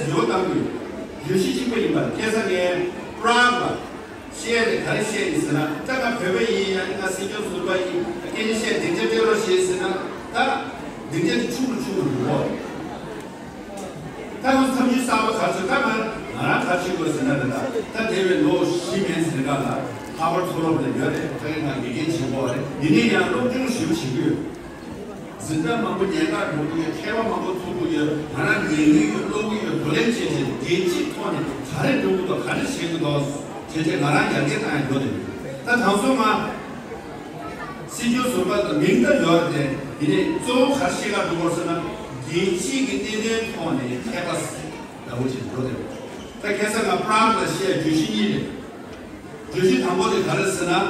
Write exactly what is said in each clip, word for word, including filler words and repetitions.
འགྱུར་བ་གཏང་དགོས། བརྗོད་གཞི་གཅིག་པ་ཡིན་པ་ཁ་སང་ངས་པྲག་ལ་བཤད་ནས་ག་རེ་བཤད་ཡིན་ཟེར་ན། ད་ང་བོད་པ་ཡིན་ཡང་ང་སྲིད་སྐྱོང་ཟུར་པ་ཡིན། སྐད་ཆ་བཤད་སྡིངས་ཆ་སྤྲད་རོགས་བྱེད་ཟེར་ན། ད་སྡིངས་ཆ་དེ་ཆུང་རུ་ཆུང་རུ་འགྲོ་གི་འདུག་ད་ང་ཚོ་ཐབས་ཇུས་གསར་པ་ག་རེ་བྱེད། ད་ང་ང་རང་ག་རེ་བྱེད་དགོས་ཟེར་ན། ད་ད་འདས་པའི་ལོ་བཞི་མན་ཟེར་ག་ལ་ཧར་ཝརཌ་མཐོ་སློབ་ལ་ཡོད་རེད། ད་ང་དགེ་རྒན་བྱེད་དགོས་རེད། ཡིན་ནའི་ཡང་སློབ་སྦྱོང་ཞེ་པོ་བྱེད་ཀྱི་ཡོད། འཛིན་གྲྭ་མང་པོ་ཉེན་ཁར་འགྲོ་གི་ཡོད། མཁས་པ་མང་པོ་ཐུག་གི་ཡོད། ང་རང་ཉན་གི་ཡོད། ཀློག་གི་ཡོད། བགྲོ་གླེང་བྱས་བྱས་རྒྱལ་སྤྱིའི་ཐོག་ནས་ག་རེ་འགྲོ་གི་འདུག་ག་རེ་བྱེད་ཀྱི་འདུག་བྱས་བྱས་ང་རང་ཡར་རྒྱས་བཏང་ཡ་འགྲོ་དེ་རེད། ད་དང་སོ་ང་སྲིད་སྐྱོང་ཟུར་པ་དང་མིང་ད་ཡོད་རེད་དེ། ཡིན་ནའི་གཙོ་བོ་ག་རེ་བཤད་ག་འགྲོ་དགོས་ཟེར་ན། རྒྱལ་སྤྱིའི་གི་གནད་དོན་ཐོག་ནས་མཁས་པ་ཟླ་བོ་ཅིག་འགྲོ་དེ་རེད། ད་ཁ་སང་ང་པྲག་ལ་བཤད་བརྗོད་གཞི་གཉིས་རེད། བརྗོད་གཞི་དང་པོ་དེ་ག་རེ་ཟེར་ན།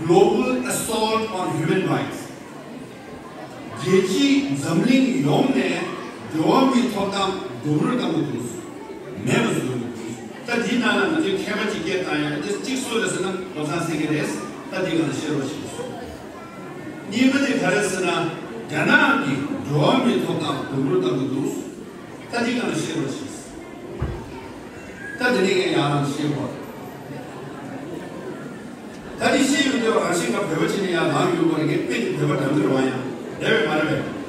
Global Assault on Human Rights། རྒྱལ་སྤྱིའི་འཛམ་གླིང་ཡོངས་ནས་འགྲོ་བ་མིའི་ཐོབ་ཐང་སྡུག་རུས་བཏང་གི་འདུག་མེད་པ་བཟོ་གི་འདུག་ད་འདིའི་ནང་ལ་ང་ཚོས་མཁས་པ་ཅིག་སྐད་བཏང་ཡ། འདི་གཅིག་སུ་རེད་ཟེར་ན་བློ་བཟང་སེང་གེ་རེད། ད་འདི་ག་ལ་བཤད་རོགས་ཞེས་གསུངས། གཉིས་པ་དེ་ག་རེ་ཟེར་ན། རྒྱ་ནག་གིས་འགྲོ་བ་མིའི་ཐོབ་ཐང་སྡུག་རུས་བཏང་གི་འདུག་ད་འདི་ག་ལ་བཤད་རོགས་ཞེས། ད་དེ་ནས་ངས་ཡང་རང་ཤེས་པ། ད་དེ་ཤེས་ཡོང་དུས་རང་བཞིན་གྱིས་བོད་པ་ཅིག་ནས་ཡར་ལངས་ཡོང་བ་རེད། ངས་དཔེ་དེ་བོད་པ་འདྲ་མི་རེད་བ། ཡང་རེད་པས་མ་རེད་པས།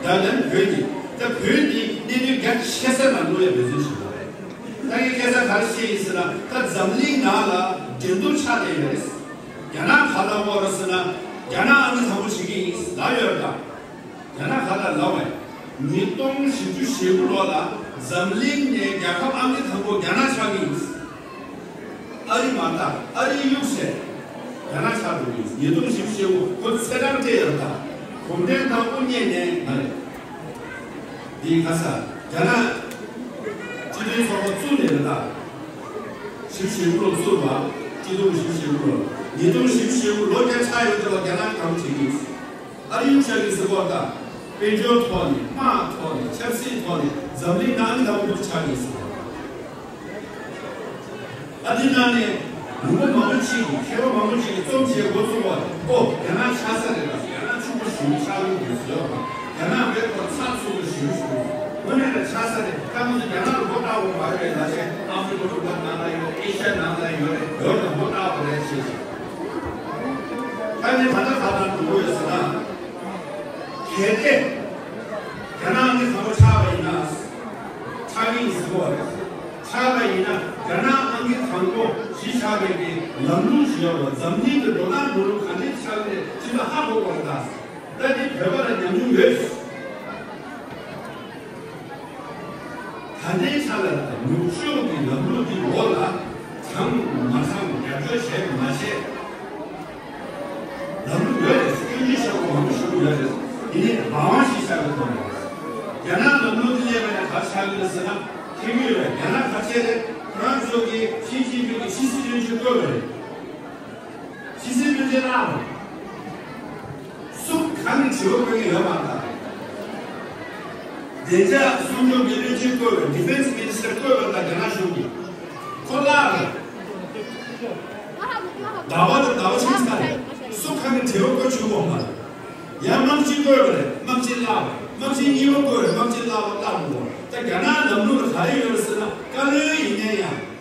ད་ལན་བོད་ཀྱི་ད་བོད་འདི་གནས་ཚུལ་རྒྱ་ཆེ་ས་ནང་བླུག་ཡ་འབད་བརྩོན་བྱེད་པ་རེད། ད་ངས་སྐད་ཆ་ག་རེ་བཤད་ཡིན་ཟེར་ན། ད་འཛམ་གླིང་ནང་ལ་འགྲན་བསྡུར་ཆགས་བསྡད་ཡོད་རེད། རྒྱ་ནག་ག་ལ་འོ་ར་ཟེར་ན། རྒྱ་ནག་ཨང་ཀི་དང་པོ་བྱེད་ཀྱི་ཡིན་ལབ་ཡོད་རེད་ད། རྒྱ་ནག་ག་ལ་ལབ་པས། ཉིས་སྟོང་བཞི་བཅུ་ཞེ་དགུ་ལོ་ལ་འཛམ་གླིང་ནས་རྒྱལ་ཁབ་ཨང་ཀི་དང་པོ་རྒྱ་ནག་ཆགས་ཀྱི་ཡིན། ཨ་རི་མ་གཏོགས་ཨ་རི་གཡུགས་བྱས་རྒྱ་ནག་ཆགས་འགྲོ་གི་ཡིན། ཉིས་སྟོང་བཞི་བཅུ་ཞེ་དགུ་ཁོ་ཚོ་ཚེས་གྲངས་སྤྲད་ཡོད་ད། གུང་ཁྲན་ཏང་དབུ་བརྙེས་ནས་མ་རེད། འདི་ག་ས་རྒྱ་ནག་སྤྱི་མཐུན་ཚོགས་པ་བཙུགས་ནས་རེད་ད། བཞི་བཅུ་ཞེ་དགུ་ལོ་བཙུགས་པ། ཉིས་སྟོང་བཞི་བཅུ་ཞེ་དགུ་ལོ། ཉིས་སྟོང་བཞི་བཅུ་ཞེ་དགུ་ལོ་བརྒྱ་ཆགས་ཡོད་དེ་ལ་རྒྱ་ནག་གང་བྱེད་ཀྱི་ཡིན། ཨ་རི་གཡུག་བཞག་གི་ཟེར་གོ་ད། དཔལ་འབྱོར་ཐོག་ནས། དམག་ཐོག་ནས། ཆབ་སྲིད་ཐོག་ནས་འཛམ་གླིང་ནང་གི་ལམ་ལུགས་ཆགས་ཡིན་ཟེར་གོ། ཨ་དེ་ནང་ནས་མི་མང་པོ་ཅིག་གིས། མཁས་པ་མང་པོ་ཅིག་གིས་རྩོམ་བྱས་འགོ་ཚུགས་པ། ཨོ་རྒྱ་ནག་ཆགས་ས་རེད་ད། རྒྱ་ནག་ཕྱུག་པོ་ཞེ་པོ་ཆགས་ཀྱི་འདུག་ཟེར་བ། རྒྱ་ནག་བོད་པ་ཚགས་ཚུད་པོ་ཞེ་པོ་ཞིག་འདུག་དངོས་གནས་ལ་ཆགས་ས་རེད། ད་ང་ཚོ་རྒྱ་ནག་ལ་མགོ་བཏགས་པ་མ་རེད་ལབ་བྱས། ཨ་ཧྥེ་རི་ཁ་ནང་ལ་ཡོད། ཨེ་ཤ་ཡ་ནང་ལ་ཡོད་རེད། བོད་ལ་མགོ་བཏགས་པ་རེད་ཞེས་བྱས། ད་ནི་ད་ལྟ་ག་ལ་འགྲོ་གི་ཡོད་ཟེར་ན། གལ་ཏེ་རྒྱ་ནག་ཨང་ཀི་དང་པོ་ཆགས་པ་ཡིན་ན། ཆགས་ཀྱི་ཡིན་ཟེར་བ་རེད། ཆགས་པ་ཡིན་ན་རྒྱ་ནག་ཨང་ཀི་དང་པོ་གཞི་བཞག་པའི་གི་ལམ་ལུགས་ཤིག་ཡོད་པ། འཛམ་གླིང་གི་འགྲོ་སྟངས་འགྲོ་ལུགས་ག་འདྲས་ཆགས་ཀྱི་རེད། ཅི་ལ་ཧ་གོ་དགོས་རེད་ད། ད་འདི་བོད་པ་ལ་ཉམས་མྱོང་ཡོད། ད་ལྟའི་ཆ་ལ་ནུབ་ཕྱོགས་ཀྱི་ལམ་ལུགས་ཀྱི་འོག་ལ་དྲང་མ་དྲང་རྒྱབ་སྐྱོར་བྱས་མ་བྱས། ལམ་ལུགས་ཡོད་རེད། སྐྱོན་བརྗོད་བྱ་བ་མང་པོ་ཞིག་ཡོད་རེད། ཡིན་ནའི་རང་དབང་ཞིག་ཆགས་ཀྱི་མ་རེད། རྒྱ་ནག་ལམ་ལུགས་དེ་སླེབས་པ་ནས་ག་རེ་ཆགས་ཀྱི་རེད་ཟེར་ན། ཐེ་གི་རེད། རྒྱ་ནག་ག་རེ་བྱས་རེད། ཁོ་རང་ཚོ་གིས་ཞི་ཅིན་ཕིང་གིས་ཕྱི་སྲིད་བློན་ཆེན་བསྐོས་པ་རེད། ཕྱི་སྲིད་བློན་ཆེན་བརླགས་པ་རེད། སུ་གང་གིས་དྲི་བ་བཀོད་མཁན་ཡོད་མ་རེད་ད། བདེ་འཇགས་སྲུང་སྐྱོབ་ཀྱི་བློན་ཆེན་བསྐོས་པ་རེད། ཌི་ཕེན་སི་མི་ནི་སི་ཊར་བསྐོས་པ་རེད་ད། རྒྱ་ནག་གཞུང་གིས། ཁོ་བརླགས་རེད། ཟླ་བ་དང་ཟླ་བ་ཕྱིན་ཚར་རེད། སུ་གང་གིས་དྲི་བ་བཀོད་བཅུག་གི་ཡོད་མ་རེད། ཡང་དམག་སྤྱི་བསྐོས་པ་རེད། དམག་སྤྱི་བརླགས་པ་རེད། དམག་སྤྱི་གཉིས་པ་བསྐོས་རེད། དམག་སྤྱི་བརླགས་པ་བརླགས་འགྲོ་བ་རེད། ད་རྒྱ་ནག་ལམ་ལུགས་ལ་ག་རེ་ཡོད་རེད་ཟེར་ན། བཀའ་བློན་ཡིན་ན་ཡང་།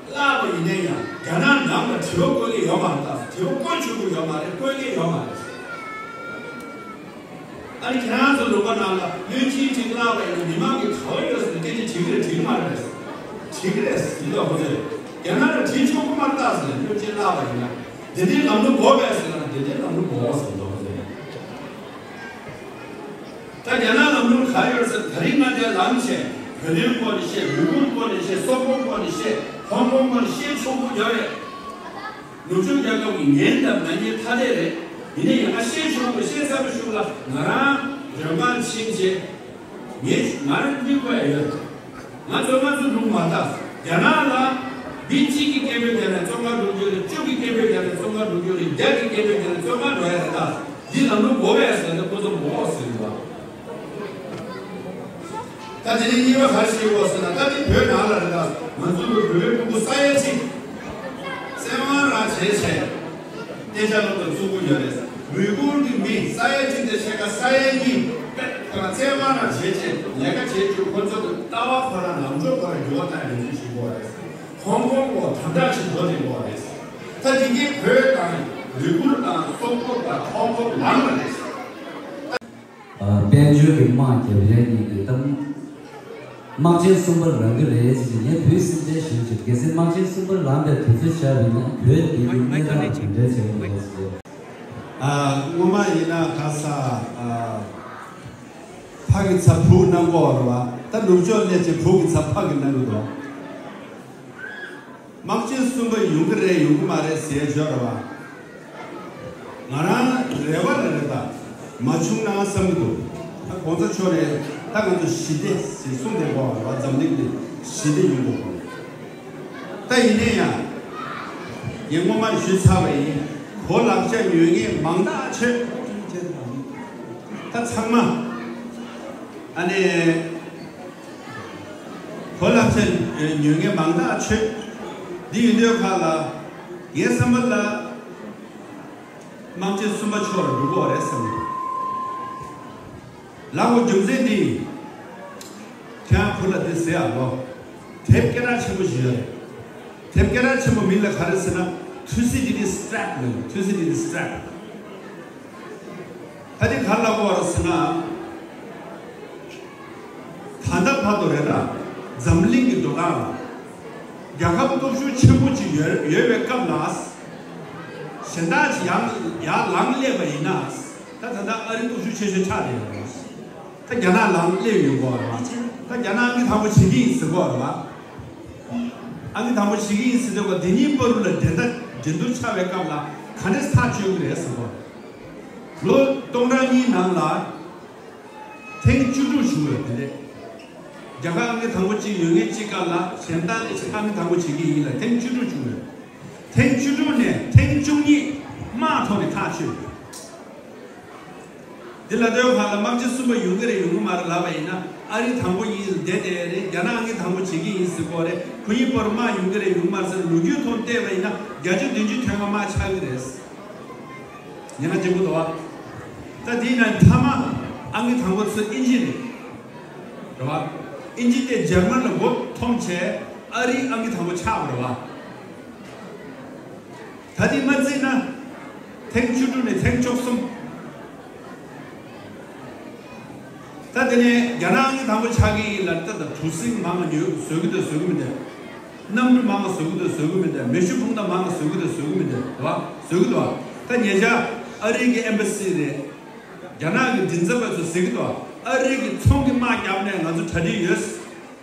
བརླགས་པ་ཡིན་ན་ཡང་རྒྱ་ནག་ནང་ལ་དྲི་བ་བཀོད་ཀྱི་ཡོད་མ་རེད་ད། དྲི་བ་བཀོད་ཆོག་གི་ཡོད་མ་རེད། བཀོད་ཀྱི་ཡོད་མ་རེད། ཨ་ནི་ཁྱེད་རང་ཚོ་ལུང་པ་ནང་ལ་བློན་ཆེན་གཅིག་བརླགས་པ་ཡིན་ན་མི་མང་གིས་ག་བ་ཡོད་ཟེར་ནས་སྐད་ཆ་དྲིས་ཀྱི་རེད། དྲིས་ཀྱི་མ་རེད། དྲིས་ཀྱི་རེད་ཟེར་ལབ་པ་ཚོས། རྒྱ་ནག་ལ་དྲིས་ཆོག་གི་མ་རེད་ད་ཟེར་ནས། བློན་ཆེན་བརླགས་པ་ཡིན་ན་འདི་འདྲའི་ལམ་ལུགས་དགོས་པས་ཟེར་ན། འདི་འདྲའི་ལམ་ལུགས་དགོས་ཟེར་ལབ་པ་ཚོས། ད་རྒྱ་ནག་ལམ་ལུགས་ག་རེ་ཡོད་ཟེར། ད་རིང་ང་འདིར་ལངས་བྱས་བོད་དོན་སྐོར་ནས་བཤད། ཡུ་གུར་སྐོར་ནས་བཤད། སོག་པོ་སྐོར་ནས་བཤད། ཧོང་ཀོང་སྐོར་ནས་བཤད་ཆོག་གི་ཡོད་རེད། ནུབ་ཕྱོགས་རྒྱལ་ཁབ་ཀྱི་ཉན་དང་མ་ཉན་ཐ་དད་རེད། ཡིན་ན་ཡང་ང་བཤད་ཆོག་གི། བཤད་ཚར་བའི་གཞུག་ལ་ང་རང་མགྲོན་ཁང་ཕྱིན་བྱས། ངས་ང་རང་གཉིད་ཁུག་ཡ་ཡོད། ང་ཚོ་ང་ཚོ་འགྲོ་མ་ཐག་རྒྱ་ནག་ལ་མི་གཅིག་གིས་སྐད་འབོད་བརྒྱབ་ནས་བཙོན་ཁང་འགྲོ་རྒྱུ་རེད། བཅུ་གིས་སྐད་འབོད་བརྒྱབ་ནས་བཙོན་ཁང་འགྲོ་རྒྱུ་རེད། བརྒྱ་གིས་སྐད་འབོད་བརྒྱབ་ནས་བཙོན་ཁང་འགྲོ་ཡ་རེད་ད། འདི་ལམ་ལུགས་དགོས་པས་ཟེར་ན་ཁོ་ཚོ་མགོ་འོག་ཟེར་འདུག་ད་དེ་ནས་གཉིས་པ་ག་རེ་བཤད་དགོས་ཟེར་ན། ད་འདི་བོད་ནང་ལ་རེད་ད། ང་ཚོ་གི་བོད་པའི་ཕྲུ་གུ་ས་ཡ་གཅིག་བཙན་དབང་རང་བྱས་བྱས་གཏན་འཇགས་སློབ་གྲྭ་བཙུགས་ཀྱི་ཡོད་རེད། ཡུ་གུར་གྱི་མི་ས་ཡ་གཅིག་དང་ཕྱེད་ཀ་ས་ཡ་གཉིས་དཔེ་ བཙན་དབང་རང་བྱས་རྗེས་ལས་ཀ་བྱེད་རྒྱུ་ཁོ་ཚོ་གི་ལྟ་བ་ཁོ་རང་ལམ་འགྲོ་ཁོ་རང་འགྱུར་བ་བཏང་ཡོང་རྒྱུ་ཞིག་དགོས་རེད། ཧོང་ཀོང་གོ་དམ་དྲག་ཞིག་འགྲོ་བཞིན་ཡོད་རེད། ད་དེ་གའི་བོད་དང་ཡུ་གུར་དང་སོག་པོ་དང་ཁྲོམ་སྐོར་ལངས་པ་རེད། ཨ། དཔལ་འབྱོར་གྱི་དམག་རྒྱབ་ཡས་ཉིད་དུ་གཏམ། དམག་ཆེན་གསུམ་པ་རང་གི་རེད་ཟེར་ནས་བོད་སྲིད་འཛིན་ཞུས་ཀྱི། གལ་སྲིད་དམག་ཆེན་གསུམ་པ་ལངས་པའི་དུས་ཚོད་ཆགས་པ་ཡིན་ན་བོད་འདི་གི་གནས་སྟངས་དེ་འདྲ་བྱེད་ཀྱི་རེད་ཟེར། ཨ། སྔོན་མ་ཡིན་ན་ག་ས། ཨ། ཕ་གི་ཚབ་བུ་གནང་གོ་བ་རེད་བ། ད་ནུབ་ཕྱོགས་སླེབས་ཚེ་བུ་གི་ཚབ་ཕ་གི་གནང་གི་འདུག་དམག་ཆེན་གསུམ་པ་ཡོང་གི་རེད་ཡོང་གི་མ་རེད་ཟེར་བརྗོད་རེད་བ། ང་རང་རེ་བ་ལ་རེད་ད། མ་བྱུང་ན་བསམ་གི་འདུག་ད་གོང་ས་མཆོག་ནས་ད་ང་ཚོ་ཞི་བདེ་ཟེར་གསུངས་བསྡད་གོ་བ་རེད་བ། འཛམ་གླིང་འདི་ཞི་བདེ་ཡོང་དགོས་གོ། ད་ཡིན་ནའི་ཡང་། ངས་སྔོན་མ་ཞུས་ཚར་བ་ཡིན། གོ་ལག་ཆ་ཉོ་མཁན་མང་ཐག་ཆོད། ད་ཚང་མ། ཨ་ནི། གོ་ལག་ཆ་ཉོ་མཁན་མང་ཐག་ཆོད། འདི་ཡིན་དུས་ཁ་ལ། ངའི་བསམ་པ་ལ། དམག་ཆེན་གསུམ་པ་ཕྱོགས་ལ་འགྲོ་གི་རེད་བསམ་གི། ལབ་དགོས་རྒྱུ་མཚན་འདི། ཁྱེད་རང་བུ་ལ་འདི་ཟེར་ཡ་ལོ། དེབ་སྐད་གྲགས་ཆེན་པོ་ཞིག་ཡོད་རེད། དེབ་སྐད་གྲགས་ཆེན་པོ་མིང་ལ་ག་རེ་ཟེར་ན། Thucydides Trap ལབ། Thucydides Trap། ད་དེ་ག་རེ་ལབ་དགོས་རེད་ཟེར་ན། ད་ལྟ་བར་དུ་རེད་ད། འཛམ་གླིང་གི་འགྲོ་སྟངས་ལ། རྒྱལ་ཁབ་སྟོབས་ཤུགས་ཆེན་པོ་ཅིག་ཡོད་ཡོད་པའི་སྐབས་ལ། གཞན་དག་ཅིག་ཡར་ཡར་ལངས་སླེབས་པ་ཡིན་ན། ད་ད་ལྟ་ཨ་རི་སྟོབས་ཤུགས་ཆེ་ཤོས་ཆགས་བསྡད་ཡོད་རེད། ད་རྒྱ་ནག་ལངས་སླེབས་ཡོད་དགོས་རེད་བ། ད་རྒྱ་ནག་ཨང་ཀི་དང་པོ་བྱེད་ཀྱི་ཡིན་ཟེར་དགོས་རེད་བ། ཨང་ཀི་དང་པོ་བྱེད་ཀྱི་ཡིན་ཟེར་དུས་སྐབས་དེ་གཉིས་བར་དུ་ལ་འགྲན་ཟླ་འགྲན་བསྡུར་ཆགས་པའི་སྐབས་ལ་ག་འདྲས་ཐག་གཅོད་ཀྱི་རེད་ཟེར་དགོས། ལོ་སྟོང་ཕྲག་གཉིས་ནང་ལ་ཐེངས་བཅུ་དྲུག་བྱུང་ཡོད་དེ་རེད། རྒྱ་གར་ཨང་ཀི་དང་པོ་གཅིག་ཡོད་མཁན་གཅིག་སྐབས་ལ་གཞན་དག་ལས་ཨང་ཀི་དང་པོ་བྱེད་ཀྱི་ཡིན་ལ་ཐེངས་བཅུ་དྲུག་བྱུང་ཡོད། ཐེངས་བཅུ་དྲུག་ནས་ཐེངས་བཅུ་གཉིས་དམག་ཐོག་ནས་ཐག་ཆོད་ཡོད། འདི་ལ་ལྟོས་ཁ་ལ་དམག་ཆེན་གསུམ་པ་ཡོང་གི་རེད་ཡོང་གི་མ་རེད་ལབ་པ་ཡིན་ན། ཨ་རི་དང་པོ་ཡིན་བསྡད་བསྡད་རེད། རྒྱ་ནག་ཨང་ཀི་དང་པོ་བྱེད་ཀྱི་ཡིན་ཟེར་གོ་རེད། ཁོ་གཉིས་བར་དམག་ཡོང་གི་རེད་ཡོང་གི་མ་རེད་ཟེར་ལོ་རྒྱུས་ཐོག་བལྟས་པ་ཡིན་ན་བརྒྱ་ཆ་བདུན་ཅུ་དོན་ལྔ་དམག་ཆགས་ཀྱི་རེད། ཉེན་ཁ་ཆེན་པོ་འདུག་བ། ད་དེའི་ནང་མཐའ་མ་ཨང་ཀི་དང་པོ་ཚུར་ཨིན་ཇི་རེད། རེད་བ། ཨིན་ཇི་དེ་འཇར་མན་ལ་མགོ་འཐོམས་བྱས་ཨ་རིའི་ཨང་ཀི་དང་པོ་ཆགས་པ་རེད་བ། ད་དེ་མ་བརྩིས་ན། ཐེངས་བཅུ་དྲུག་ནས་ཐེངས་བཅུ་གསུམ། ད་དེ་ནས་རྒྱ་ནག་ཨང་ཀི་དང་པོ་ཆགས་ཀྱི་ཡིན་ལ་ད་ད་གྲུ་གཟིངས་མང་ང་ཉོས་བཟོ་གི་འདུག་བཟོ་གི་མི་འདུག་གནམ་གྲུ་མང་ང་བཟོ་གི་འདུག་བཟོ་གི་མི་འདུག་མེ་ཤུགས་འཕུར་མདའ་མང་ང་བཟོ་གི་འདུག་བཟོ་གི་མི་འདུག་རེད་བ། བཟོ་གི་འདུག་ད་ཉེ་ཆར་ཨ་རི་གི་ཨེམ་བྷ་སི་རེད། རྒྱ་ནག་གི་མགྲིན་ཚབ་པ་ཚོ་ཟེར་གི་འདུག་ཨ་རི་གི་ཚོང་གི་དམག་བརྒྱབ་ནས་ང་ཚོ་གྲ་སྒྲིག་ཡོད།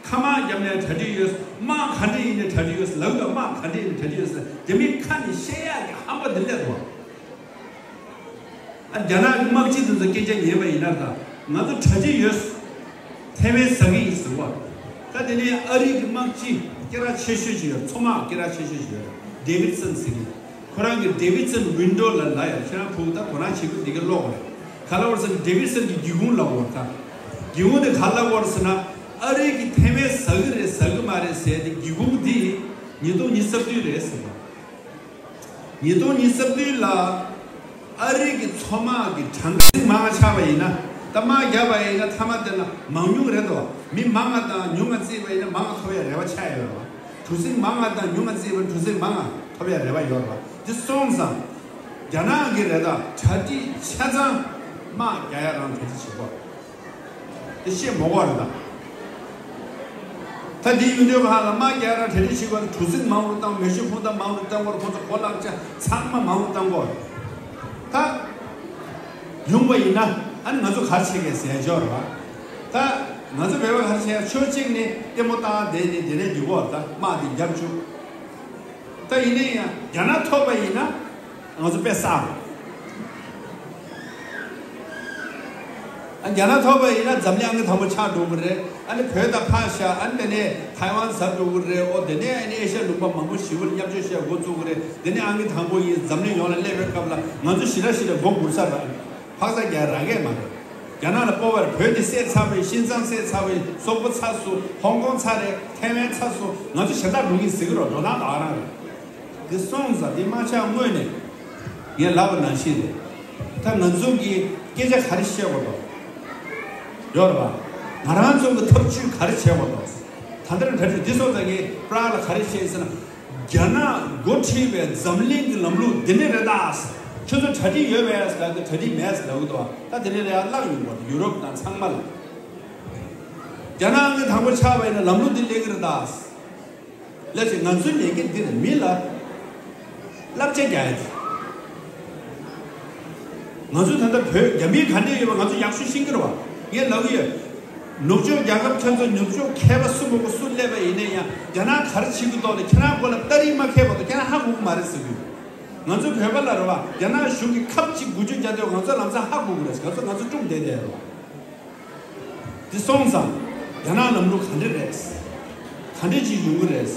མཁའ་དམག་བརྒྱབ་ནས་གྲ་སྒྲིག་ཡོད། དམག་ག་འདྲ་ཡིན་ནས་གྲ་སྒྲིག་ཡོད་ལབ་འདུག་དམག་ག་འདྲ་ཡིན་ནས་གྲ་སྒྲིག་ཡོད་ཟེར་དེ་མིན་ཁ་ནས་བཤད་ཡག་གི་ཧམ་པ་འདི་འདྲ་འདུག་ཨ། རྒྱ་ནག་གི་དམག་སྤྱི་དེ་ཚོ་སྐད་ཆ་ཉན་པ་ཡིན་ན་ད་ང་ཚོ་གྲ་སྒྲིག་ཡོད། ཐེ་ཝན་ཟ་གི་ཡིན་ཟེར་བ། ད་དེ་ནས་ཨ་རི་གི་དམག་སྤྱི་སྐད་གྲགས་ཆེ་ཤོས་ཅིག་ཡོད། མཚོ་དམག་སྐད་གྲགས་ཆེ་ཤོས་ཅིག་ཡོད། ཌེ་བིད་སན་ཟེར་གི་ཁོ་རང་གི་ཌེ་བིད་སན་ཝིན་ཌོ་ལ་ལ་ཡང་ཁྱེད་རང་ཕུག་ད་དོ་སྣང་བྱེད་དགོས་འདི་ག་ཀློག་རེད། ག་ལ་བར་སན་ཌེ་བིད་སན་གྱི་སྒེའུ་ཁུང་ལ་བར་ད། སྒེའུ་ཁུང་དེ་ག་ལ་བར་སོང་ན་ཨ་རི་གི་ཐེ་ཝན་ཟ་གི་རེད་ཟ་གི་མ་རེད་ཟེར་ཏེ་སྒེའུ་ཁུང་འདི་ཉིས་སྟོང་ཉི་ཤུ་རྩ་བདུན་རེད་ཟེར་བ། ཉིས་སྟོང་ཉི་ཤུ་རྩ་བདུན་ལ་ཨ་རི་གི་མཚོ་དམག་གི་གྲངས་ཀ་མང་ཆགས་པ་ཡིན་ན་ད་དམག་བརྒྱབ་པ་ཡིན་ན་མཐའ་མ་དེ་ལ་མང་ཉུང་རེད་དོ། མི་མང་ང་དང་ཉུང་ང་བརྩིས་པ་ཡིན་ན་མང་ང་ཐོབ་ཡ་རེ་བ་ཆགས་ཡོད་རེད་བ། གྲུ་གཟིངས་མང་ང་དང་ཉུང་ང་བརྩིས་པ་གྲུ་གཟིངས་མང་ང་ཐོབ་ཡ་རེ་བ་ཡོད་རེད་བ། དེ་སོང་ཙང་། རྒྱ་ནག་གི་རེད་ད་གྲ་སྒྲིག་ཆ་ཚང་དམག་རྒྱག་ཡ་རང་གྲ་སྒྲིག་བྱེད་དགོས། དེ་བཤད་མ་དགོས་རེད་ད། ད་འདི་ཡོང་དུས་ཧ་ལ་དམག་རྒྱག་ཡ་རང་གྲ་སྒྲིག་བྱེད་དགོས། གྲུ་གཟིངས་མང་རུ་བཏང་། མེ་ཤུགས་འཕུར་མདའ་མང་རུ་བཏང་དགོས། ཁོ་ཚོ་གོ་ལག་ཆ་ཚང་མ་མང་རུ་བཏང་དགོས། ད་ཡོང་བ་ཡིན་ན་ཨ་ནི་ང་ཚོ་ག་རེ་བྱེད་དགོས་ཟེར་ཡ་ཅིག་ཡོད་རེད་བ། ད་ང་ཚོ་བོད་པ་ག་རེ་བྱེད་ཡ། ཕྱོགས་གཅིག་ནས་ལྟད་མོ་བཏང་བསྡད་ནས་དེ་ནས་འདུག་གོ་ད་དམག་འདི་རྒྱབ་བཅུག་ད་ཡིན་ན་ཡང་རྒྱ་ནག་ཐོབ་པ་ཡིན་ན་ང་ཚོ་དཔེ་བསགས་རེད། ཨ། རྒྱ་ནག་ཐོབ་པ་ཡིན་ན་འཛམ་གླིང་ཨང་ཀི་དང་པོ་ཆགས་འགྲོ་གི་རེད། ཨ་ནི་བོད་དང་ཕར་བཞག་ཨ་ནི་དེ་ནས་ཐའེ་ཝན་ཟ་འགྲོ་གི་རེད། ཨོ་དེ་ནས་ཨ་ནི་ཨེ་ཤ་ཡ་ལུང་པ་མང་པོ་ཞེ་པོ་ལ་བརྙས་བཅོས་བྱེད་འགོ་བཙུགས་གི་རེད། དེ་ནས་ཨང་ཀི་དང་པོ་ཡིན། འཛམ་གླིང་ཡོངས་ལ་སླེབས་པའི་སྐབས་ལ་ང་ཚོ་ཞེ་དྲག་ཞེ་དྲག་མགོ་སྒུར་ས་རག་འཕག་འཚག་རྒྱག་རག་གི་མ་རེད། རྒྱ་ནག་ལ་སྤོབས་པ་རེད། བོད་འདི་བསད་ཚར་བ་ཡིན། ཤིན་ཙང་བསད་ཚར་བ་ཡིན། སོག་པོ་ཚར་སོང་། ཧོང་ཀོང་ཚར་རེད། ཐའེ་ཝན་ཚར་སོང་། ང་ཚོ་གཞན་དག་འགྲོ་གི་ཟེར་གི་རོ། འགྲོ་སྟངས་ད་ག་རང་རེད། འདི་སོང་ཙང་འདི་དམག་འཆར་དངོས་ནས་ངས་ལབ་པ་ནང་བཞིན་རེད། ད་ང་ཚོ་གི་སྐད་ཆ་ག་རེ་བཤད་དགོས་དང་། ཡོད་རེད་བ། ང་རང་ཚོ་གི་ཐབས་ཇུས་ག་རེ་བྱས་པ་དང་། ད་ལྟར་གྲ་སྒྲིག་འདི་སོང་ཙང་ངས་པྲག་ལ་ག་རེ་བཤད་ཟེར་ན། རྒྱ་ནག་འགོ་ཁྲིད་པའི་འཛམ་གླིང་གི་ལམ་ལུགས་འདི་ནི་རེད་ད། ཁྱོད་ཚོ་གྲ་སྒྲིག་ཡོད་པས་ཟེར་ལབ་གི། གྲ་སྒྲིག་མེད་ཟེར་ལབ་གི་འདུག་ད་དེ་ནས་ལ་ཡང་བརླག་ཡོང་གི་རེད། ཡུ་རོབ་དང་ཚང་མ་ལ། རྒྱ་ནག་གི་དང་པོ་ཆགས་པ་ཡིན་ན་ལམ་ལུགས་འདི་སླེབས་གི་རེད་ད། ལགས་སེ། ང་ཚོའི་ལས་འགན་འདི་ནི་མི་ལ་བསླབ་བྱ་རྒྱག་ཡ་དེ། ང་ཚོ་ད་ལྟ་བོད་རྒྱ་མིའི་ག་འདྲས་ཡོད་པ་ང་ཚོ་ཡག་ཤོས་ཤེས་ཀྱི་རེད་བ། ངས་ལབ་ཀྱི་ཡོད། ནུབ་ཕྱོགས་རྒྱལ་ཁབ་ཁྱོད་ཚོ་ནུབ་ཕྱོགས་མཁས་པ་སུ་མང་པོ་སུ་སླེབས་པ་ཡིན་ན་ཡང་། རྒྱ་ནག་ག་རེ་བྱེད་ཀྱི་འདུག་ལ་ཁྱེད་རང་མགོ་ལ་སྟ་རེ་མ་འཁེལ་བར་དུ་ཁྱེད་རང་ཧ་གོ་གི་མ་རེད་ཟེར་གྱི་ཡོད། ང་ཚོ་བོད་པ་ལ་རེད་བ། རྒྱ་ནག་གཞུང་གིས་ཁབ་གཅིག་འགུལ་སྐྱོད་རྒྱག་དུས་ང་ཚོ་ལམ་སང་ཧ་གོ་གི་རེད། ང་ཚོ་ང་ཚོ་སྒྲུང་བསྡད་བསྡད་རེད་བ། འདི་སོང་ཙང་། རྒྱ་ནག་ལམ་ལུགས་ག་འདྲ་རེད། ག་འདྲ་ཅིག་ཡོང་གི་རེད།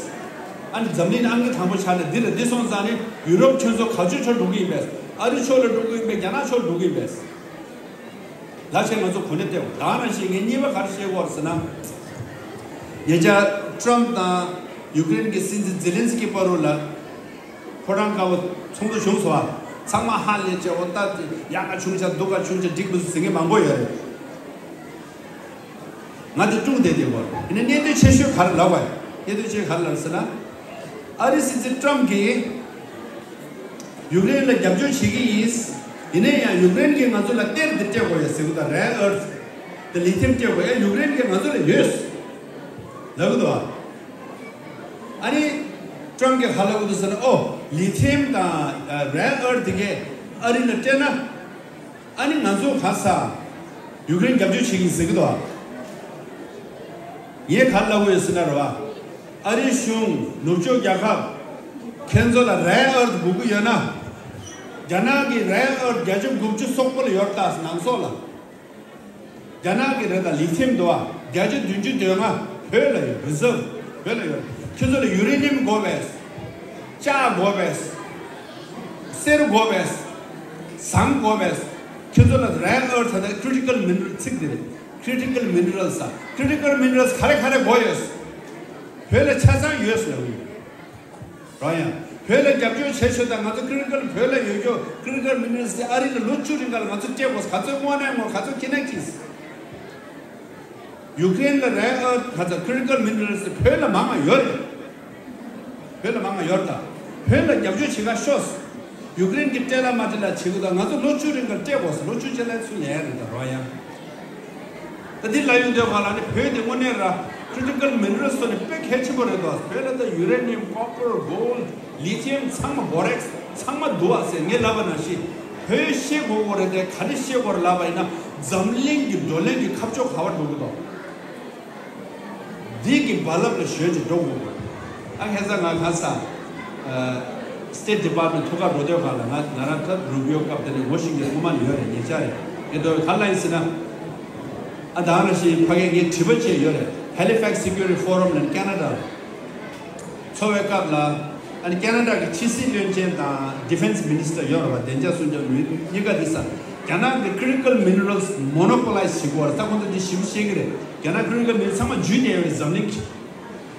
ཨ་ནི་འཛམ་གླིང་ནང་ཨང་ཀི་དང་པོ་ཆགས་ན་འདི་རེད། འདི་སོང་ཙང་ནི་ཡུ་རོབ་ཁྱོད་ཚོ་ག་ཚོད་ཕྱོགས་འགྲོ་གི་ཡིན་པས། ཨ་རི་ཕྱོགས་ལ་འགྲོ་གི་ཡིན་པས། རྒྱ་ནག་ཕྱོགས་འགྲོ་གི་ཡིན་པས། ལ་ཆེ་ང་ཚོ་གོ་གནས་བལྟས། ད་ནང་བཞིན་ངས་གཉིས་པ་ག་རེ་བཤད་ཀྱི་ཡོད་ཟེར་ན། ཉེ་ཆར་ཊམ་དང་ཡུ་ཀེ་རེན་གྱི་སྲིད་འཛིན་ཛེ་ལན་སི་ཀི་བར་དུ་ལ། ཕོ་བྲང་དཀར་པོ་ཚོགས་འདུ་བྱུང་སོང་བ། ཚང་མ་ཧ་ལས་བྱས། འོ་ད་དེ་ཡག་ག་བྱུང་ཆ་སྡུག་ག་བྱུང་ཆ་འགྲིག་མི་འདུག་ཟེར་མཁན་མང་པོ་ཡོད་རེད། ང་དེ་སྒྲུང་བསྡད་བསྡད་པ་ཡིན་ན། གནད་དོན་ཆེ་ཤོས་ག་རེ་ལབ་པ་ཡིན། གནད་དོན་ཆེ་ག་རེ་ལབ་ཟེར་ན། ཨ་རི་སྲིད་འཛིན་ཊམ་གྱིས་ཡུཀ་རེན་ལ་རྒྱབ་སྐྱོར་བྱེད་ཀྱི་ཡིན། ཡིན་ན་ཡང་ཡུཀ་རེན་གྱིས་ང་ཚོ་ལ་གཏེར་འདི་སྤྲད་དགོས་ཡ་ཟེར་གི་འདུག་རེར་ཨར་ཐི་དང་ལི་ཐིམ་སྤྲད་དགོས་ཡ་ཡུཀ་རེན་གྱིས་ང་ཚོ་ལ་ཡོད་ལབ་གི་འདུག་ཨ་ནི་ཊམ་གྱིས་ག་ལབ་གི་འདུག་ཟེར་ན། ཨོ། ལི་ཐིམ་དང་རེར་ཨར་ཐི་དེ་གས་ཨ་རི་ལ་སྤྲད་ན། ཨ་ནི་ང་ཚོ་ག་ས་ཡུཀ་རེན་རྒྱབ་སྐྱོར་བྱེད་ཀྱི་ཡིན་ཟེར་གི་འདུག་ངས་ག་ལབ་གི་ཡོད་ཟེར་ན་རེད་བ། ཨ་རིའི་གཞུང་ནུབ་ཕྱོགས་རྒྱལ་ཁབ་ཁྱེད་ཚོ་ལ་རེར་ཨར་ཐི་དགོས་ཀྱི་ཡོད་ན། རྒྱ་ནག་གི་རེར་ཨར་ཐི་བརྒྱ་ཆ་དགུ་བཅུ་སོག་པོ་ལ་ཡོད་ད་ནང་སོག་ལ། རྒྱ་ནག་གི་རེད་ད། ལི་ཐིམ་འདུག་བ། བརྒྱ་ཆ་བདུན་ཅུ་དོན་ལྔ་བོད་ལ་ཡོད། རི་ཛར་བ་བོད་ལ་ཡོད། ཁྱེད་ཚོ་ལ་ཡུ་རེ་ནི་ཡམ་དགོས་པས། ལྕགས་དགོས་པས། གསེར་དགོས་པས། ཟངས་དགོས་པས། ཁྱེད་ཚོ་ལ་རེར་ཨར་ཐི་ད་ཀི་རི་ཊི་ཀལ་མི་ནི་རལ་ཚིག་འདི་རེད། ཀི་རི་ཊི་ཀལ་མི་ནི་རལ་ཟེར། ཀི་རི་ཊི་ཀལ་མི་ནི་རལ་ག་རེ་ག་རེ་དགོས་ཡོད། བོད་ལ་ཆ་ཚང་ཡོད་ཟེར་ལབ་ཡོད། རོ་ཡང་། བོད་ལ་རྒྱབ་སྐྱོར་བྱེད་ཆོག་ད། ང་ཚོ་ཀི་རི་ཊི་ཀལ་བོད་ལ་ཡོད་རྒྱུ། ཀི་རི་ཊི་ཀལ་མི་ནི་རལ་དེ་ཨ་རི་ལ་ལོ་བཅུ་རིང་ག་ལ་ང་ཚོ་སྤྲད་དགོས། ག་ཚོད་དངོས་གནས་དངོས་ག་ཚོད་ཁྱི་ནག་ཅིག་ཡུཀ་རེན་ལ་རེར་ཨར་ཐི་ག་ཚོད་ཀི་རི་ཊི་ཀལ་མི་ནི་རལ་དེ་བོད་ལ་མང་ང་ཡོད་རེད། བོད་ལ་མང་ང་ཡོད་ད། བོད་ལ་རྒྱབ་སྐྱོར་བྱེད་ག་ཤོག་ཡུཀ་རེན་གྱི་སྤྲད་ལ་མ་སྤྲད་ལ་བྱེད་དགོས་ད། ང་ཚོ་ལོ་བཅུ་རིང་ག་ལ་སྤྲད་དགོས། ལོ་བཅུ་ཆ་ལ་ཚུར་ལེན་ཡ་རེད་ད། རོ་ཡང་། ད་འདི་ལ་ཡོང་དུས་ག་ལ་ནི་བོད་འདི་དངོས་གནས་ར་ཀི་རི་ཊི་ཀལ་མི་ནི་རལ་སོགས་ནི་དཔེ་གལ་ཆེན་པོ་རེད་དོ། བོད་ལ་ད་ཡུ་རེ་ནི་ཡམ། ཀོ་པར། གོལ་ཌི། ལི་ཐི་ཡམ་ཚང་མ། བོ་རེག་སི་ཚང་མ་འདུག་བ་ཟེར་ངས་ལབ་པ་ནང་བཞིན། བོད་ཤེས་དགོས་དགོས་རེད་དེ། ག་རེ་ཤེས་དགོས་རེད་ལབ་པ་ཡིན་ན། འཛམ་གླིང་གི་བགྲོ་གླེང་གི་ཁ་ཕྱོགས་ག་པར་འགྲོ་གི་འདུག་འདི་གི་རྦ་རླབས་ལ་གཞོལ་ཅིག་འགྲོ་དགོས། ཨ་ཁ་སང་ང་ག་ས་སི་ཊེ་ཊི་ཌི་པཱར་ཊི་མེན་ཊི་ཐུག་ག་འགྲོ་དུས་ག་ལ་ང་ང་རང་ད་རུ་བིའོ་སྐབས་དེ་ནས་ངོ་ཤེས་མཁན་སྔོན་མ་ནས་ཡོད་རེད། ཉེ་ཆར་རེད། ངས་འདོད་ག་ལ་ཡིན་ཟེར་ན། ཨ་ད་ནང་བཞིན་ཕ་གིར་ངས་དྲི་བ་བྱས་ཡོད་རེད། Halifax Security Forum ལ་ཀ་ན་ཌ་འཚོ་བའི་སྐབས་ལ། ཨ་ནི་ཀ་ན་ཌ་གི་ཕྱི་སྲིད་བློན་ཆེན་དང་ཌི་ཕེན་སི་མི་ནི་སི་ཊར་ཡོད་རེད་བ། བདེ་འཇགས་སྲུང་སྐྱོབ་མི་གཉིས་ཀ་འདི་ས། རྒྱ་ནག་གི་ཀི་རི་ཊི་ཀལ་མི་ནི་རལ་སི་མོ་ནོ་པོ་ལའི་ཛི་བྱེད་ཀྱི་ཡོད་རེད། ད་ཁོང་ཚོ་འདི་ཞིབ་ཤེས་ཀྱི་རེད། རྒྱ་ནག་ཀི་རི་ཊི་ཀལ་མི་ནི་རལ་སི་ཚང་མ་འཇུས་བསྡད་ཡོད་རེད། འཛམ་གླིང་གི།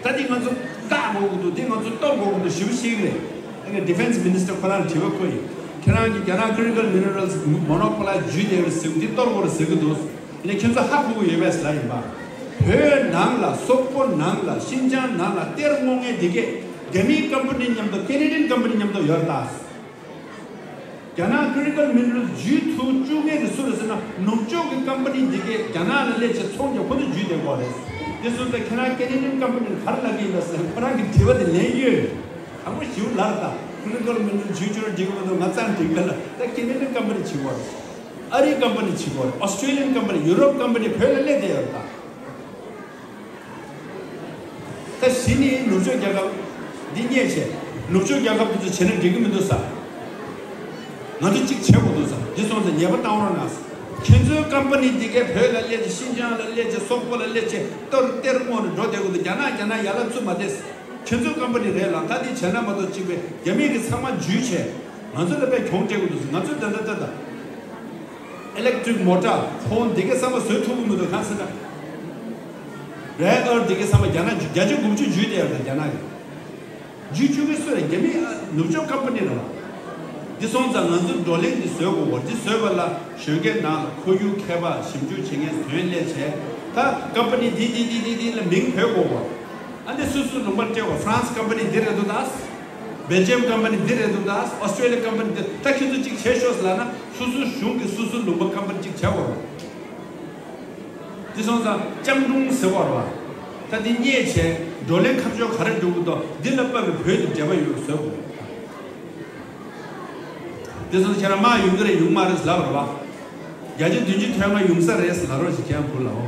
ད་འདི་ང་ཚོ་བཀག་དགོས་ཀྱི་འདུག་འདི་ང་ཚོ་གཏོར་དགོས་ཀྱི་འདུག་ཞིབ་ཤེས་ཀྱི་རེད། ཨ་ནི་ཌི་ཕེན་སི་མི་ནི་སི་ཊར་ཁོ་རང་ལ་དྲི་བ་བཀོད་ཡིན། ཁྱེད་རང་གིས་རྒྱ་ནག་ཀི་རི་ཊི་ཀལ་མི་ནི་རལ་སི་མོ་ནོ་པོ་ལའི་ཛི་འཇུས་བསྡད་ཡོད་རེད་ཟེར་གི་འདི་གཏོར་དགོས་རེད་ཟེར་གི་འདུག་ཨ་ནི་ཁྱེད་ཚོ་ཧ་གོ་གི་ཡོད་པས་ལབ་ཡིན་པ། བོད་ནང་ལ། སོག་པོ་ནང་ལ། ཤིན་ཅང་ནང་ལ་གཏེར་སྔོག་མཁན་འདི་གས་རྒྱ་མིའི་ཀམ་པ་ནི་མཉམ་དུ། ཀེ་ནེ་ཌི་ཡན་ཀམ་པ་ནི་མཉམ་དུ་ཡོད་རེད་ད། རྒྱ་ནག་ཀི་རི་ཊི་ཀལ་མི་ནི་རལ་སི་འཇུས་ཐུབ་བཅུག་མཁན་དེ་སུ་རེད་ཟེར་ན། ནུབ་ཕྱོགས་ཀྱི་ཀམ་པ་ནི་འདི་གས་རྒྱ་ནག་ལ་སླེབས་བྱས་ཚོང་རྒྱག་ཁོ་ཚོ་འཇུས་བསྡད་ཀྱི་ཡོད་རེད། དེ་སོང་ཙང་ཁྱེད་རང་ཀེ་ནེ་ཌི་ཡན་ཀམ་པ་ནི་ག་རེ་ལབ་ཀྱི་ཡིན་པ་ཟེར། ཁོ་རང་གི་དྲི་བ་དེ་ལན་ཡོད། དང་པོ་ཞིབ་ལར་དང་། ཀི་རི་ཊི་ཀལ་མི་ནི་རལ་སི་འཇུས་བཅུག་ན་འགྲིག་གི་མི་འདུག་ང་རྩ་ནས་འགྲིག་གི་མེད་ལ། ད་ཀེ་ནེ་ཌི་ཡན་ཀམ་པ་ནི་བྱེད་ཀྱི་ཡོད་རེད། ཨ་རིའི་ཀམ་པ་ནི་བྱེད་ཀྱི་ཡོད་རེད། ཨོ་སི་ཊྲེ་ལི་ཡན་ཀམ་པ་ནི། ཡུ་རོབ་ཀམ་པ་ནི་བོད་ལ་སླེབས་བསྡད་ཡོད་རེད་ད། ད་གཞི་ནི་ནུབ་ཕྱོགས་རྒྱལ་ཁབ་འདི་རྙེད་བྱས། ནུབ་ཕྱོགས་རྒྱལ་ཁབ་འདི་ཚོ་བྱས་ན་འགྲིག་གི་མི་འདུག་ས། ང་ཚོ་གཅིག་བྱེད་དགོས་འདུག་ས། འདི་སོང་ཙང་ཉེས་པ་བཏང་རོགས་གནང་ས། ཁྱེད་ཚོའི་ཀམ་པ་ནི་འདི་གས་བོད་ལ་སླེབས་བྱས། ཤིན་ཅང་ལ་སླེབས་བྱས། སོག་པོ་ལ་སླེབས་བྱས། གཏེར་གཏེར་སྔོག་ནས་འགྲོ་བསྡད་དགོས་འདུག་རྒྱ་ནག་རྒྱ་ནག་ཡར་ལ་བཙུགས་མ་བསྡད་ས། ཁྱེད་ཚོའི་ཀམ་པ་ནི་རེད་ལ། ད་འདི་བྱས་ན་མ་གཏོགས་གཅིག་པའི་རྒྱ་མི་གིས་ཚང་མ་འཇུས་བྱས། ང་ཚོ་ལ་དཔེ་གྱོང་སྤྲད་དགོས་འདུག་ས། ང་ཚོས་ད་ལྟ་ལྟ་ད། ཨི་ལེག་ཊི་རིག་མོ་ཊ། ཕོན་འདི་གས་ཚང་མ་བཟོ་ཐུབ་ཀྱི་མི་འདུག་གང་ཟེར་ན། རེར་ཨར་ཐི་འདི་གས་ཚང་མ་རྒྱ་ནག་བརྒྱ་ཆ་དགུ་བཅུ་འཇུས་བསྡད་ཡོད་རེད། རྒྱ་ནག་གིས་འཇུས་བཅུག་གི་སུ་རེད། རྒྱ་མི་ཨ་ནུབ་ཕྱོགས་ཀམ་པ་ནི་རེད་བ། འདི་སོང་ཙང་ང་ཚོ་བགྲོ་གླེང་འདི་བཟོ་དགོས་པ། འདི་བཟོས་པ་ལ་གཞོན་སྐྱེས་ནང་ལ་ཁོར་ཡུག་མཁས་པ་ཞིབ་འཇུག་བྱེད་མཁན་དོན་ལས་བྱས། ད་ཀམ་པ་ནི་འདི་འདི་འདི་འདི་འདི་ལ་མིང་བོས་དགོས་པ། ཨ་ནི་སོ་སོའི་ལུང་པར་སྤྲད་དགོས། ཧྥ་རན་སི་ཀམ་པ་ནི་འདི་རེད་འདུག་ད། སྦེལ་ཇམ་ཀམ་པ་ནི་འདི་རེད་འདུག་ད། ཨོ་སི་ཀྲེ་ལི་ཡ་ཀམ་པ་ནི་འདི། ད་ཁྱེད་ཚོ་གཅིག་བྱས་ཤོག་ཟེར་ལབ་ན། སོ་སོའི་གཞུང་གི་སོ་སོའི་ལུང་པ་ཀམ་པ་ནི་གཅིག་བྱས་དགོས་རེད། འདི་སོང་ཙང་སྤྱང་གྲུང་ཟེར་བ་རེད་བ། ད་འདི་རྙེད་བྱས་བགྲོ་གླེང་ཁ་ཕྱོགས་ག་རེ་འགྲོ་གི་འདུག་འདི་ལ་དཔག་པའི་བོད་དུ་འབྲེལ་བ་ཡོད་བཟོ་དགོས། འདི་སོང་ཙང་ཁྱེད་རང་མ་ཡོང་གི་རེད་ཡོང་མ་རེད་ལབ་རེད་བ། བརྒྱ་ཆ་བདུན་ཅུ་དོན་ལྔ་ཡོང་ས་རེད་ལབ་རོགས་ཞིག་ཁྱེད་རང་བུ་ལའོ།